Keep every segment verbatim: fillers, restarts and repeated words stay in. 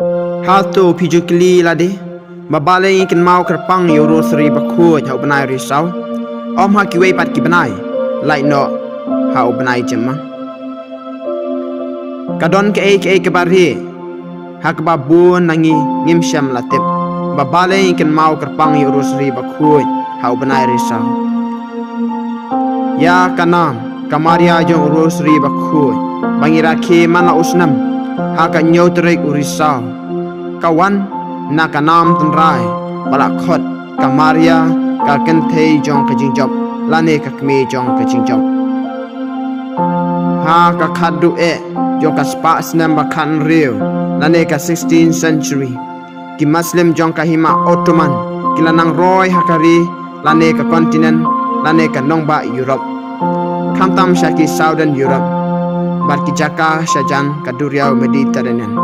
Hato phi ju kylli lade, ba balei ngi kynmaw kyrpang ïa u Rosary bakhuid ha u bnai Risaw, ym ha kiwei pat ki bnai, lait noh ha u bnai Jymmang? Ka don kaei kaei kaba rieh ha kaba bun na ngi ngim shym la tip, ba balei ngi kynmaw kyrpang ïa u Rosary bakhuid ha u bnai Risaw. Ïa ka nam ka Maria jong u Rosary bakhuid ba ngi rakhe man la u snem ha ka hynñiew tarik u Risaw, ka wan na ka nam tynrai ba la khot ka Maria ka kynthei jong ka jingjop, lane ka kmie jong ka jingjop. Ha ka khatduh eh jong ka spah snem ba khathynriew, lane ka sixteenth century, ki Muslim jong ka hima Ottoman ki la nang roi ha ka ri, lane ka continent, lane ka nongbah Europe, khamtam sha ki Southern Europe bad ki jaka shajan ka duriaw Mediterranean.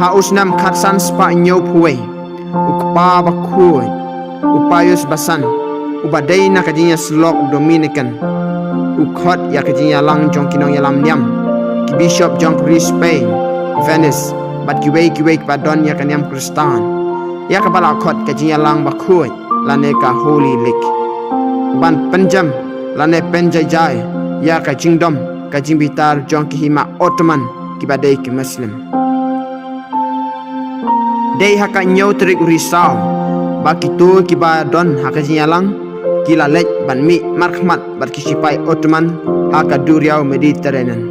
Ha u snem khatsan spah hynñiewphew wei, u kpa bakhuid, u Pius basan, uba dei na ka jingïasyllok Dominican, u khot ïa ka jingïalang jong ki nongïalam niam, ki bishop jong ka ri Spain, Venice, bad kiwei kiwei kiba don ïa ka niam Khristan, ïa kaba la khot ka jingïalang bakhuid, lane ka Holy League, ban pynjem lane pynjaijai ïa ka jingdom ka jingbitar jong ki hima Ottoman kiba dei ki Muslim. Dei ha ka hynñiew tarik u Risaw ba kito kiba don ha ka jingïalang ki la leit ban mih markhmat bad ki shipai Ottoman ha ka duriaw Mediterranean.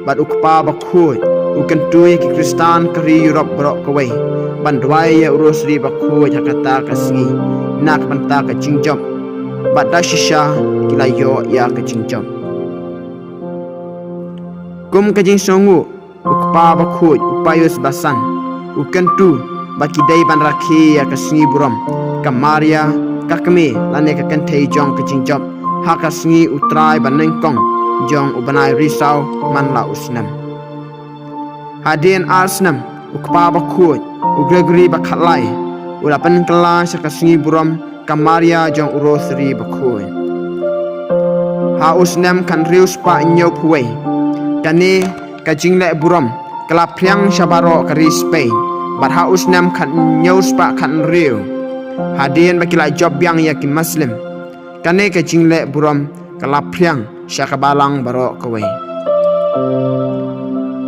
Bad u kpa bakhuid u kyntu ïa ki Khristan ka ri Europe baroh kawei ban duwai ïa u Rosary bakhuid ha kata ka sngi na ka bynta ka jingjop, bad da shisha ki la ïoh ïa ka jingjop. Kum ka jingsngewnguh, u kpa bakhuid u Pius basan u kyntu ba ki dei ban rakhe ïa ka sngi burom ka Maria, ka kmie lane ka kynthei jong ka jingjop, ha ka sngi u Trai banyngkong jong u bnai Risaw man la u snem. Hadien ar snem, u kpa bakhuid u Gregory bakhatlai u la pynkylla sha ka sngi burom ka Maria jong u Rosary bakhuid. Ha u snem khathynriew spah hynñiewphew wei, kane ka jingleh burom ka la phriang sha baroh ka ri Spain, bad ha u snem khathynñiew spah khathynriew, hadien ba ki la jop biang ïa ki Muslim, kane ka jingleh burom ka la phriang sha ka balang baroh kawei.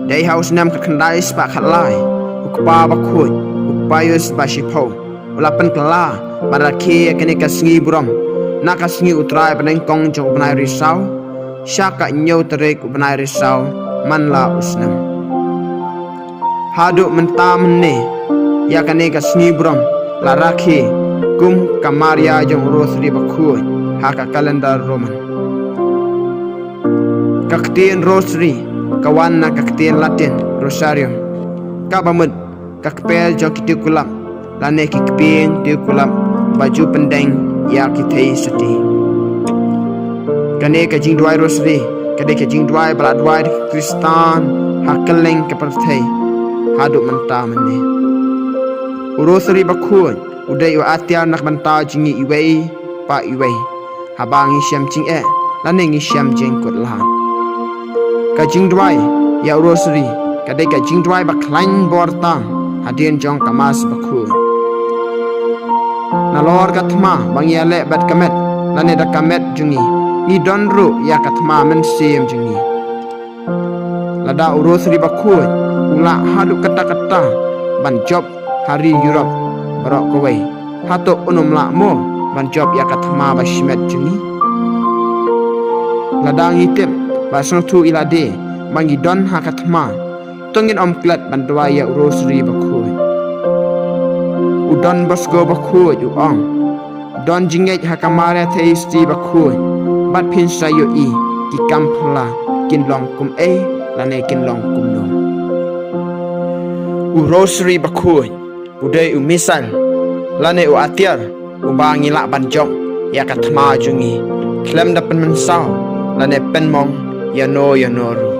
Dei ha u snem khatkhyndai spah khatlai, u kpa bakhuid u Pius bashiphew u la pynkylla ban rakhe ïa kane ka sngi burom na ka sngi u Trai banyngkong jong u bnai Risaw, sha ka hynñiew tarik u bnai Risaw man la u snem. Haduh mynta mynne, ïa kane ka sngi burom la rakhe kum ka Maria jong u Rosary bakhuid ha ka calendar Roman. Ka ktien Rosary ka wan na ka ktien Latin Rosarium, kaba mut ka kper jong ki tiew kulap, lane ki kpieng tiew kulap ba ju pyndeng ïa ki theisotti. Kane ka jingduwai Rosary ka dei ka jingduwai ba la duwai da ki Khristan ha kylleng ka pyrthei haduh mynta mynne. U Rosary bakhuid u dei u atiar na ka bynta jong ngi iwei pa iwei, haba ngi shem jingeh lane ngi shem jingkut lad. Ka jingduwai ïa u Rosary ka dei ka jingduwai ba khlaiñ bor tam hadien jong ka Mass bakhuid. Nalor ka thma ba ngi ïaleh bad ka met lane da ka met jong ngi, ngi don ruh ïa ka thma mynsiem jong ngi. Lada u Rosary bakhuid u lah haduh katta katta ban jop ha ri Europe baroh kawei, hato un ym lah mo ban jop ïa ka thma bashimet jong ngi? Lada ngi tip bad sngewthuh ïa lade ba ngi don ha ka thma, to ngin ym klet ban duwai ïa u Rosary bakhuid. U Don Bosco bakhuid u ong, don jingngeit ha ka Maria theisotti bakhuid bad phin sa ïohi ki kam phylla kin long kumei lane kin long kumno. U Rosary bakhuid u dei u missile lane u atiar uba ngi lah ban jop ïa ka thma jong ngi khlem da pynmynsaw lane pynmong ïano ïano ruh.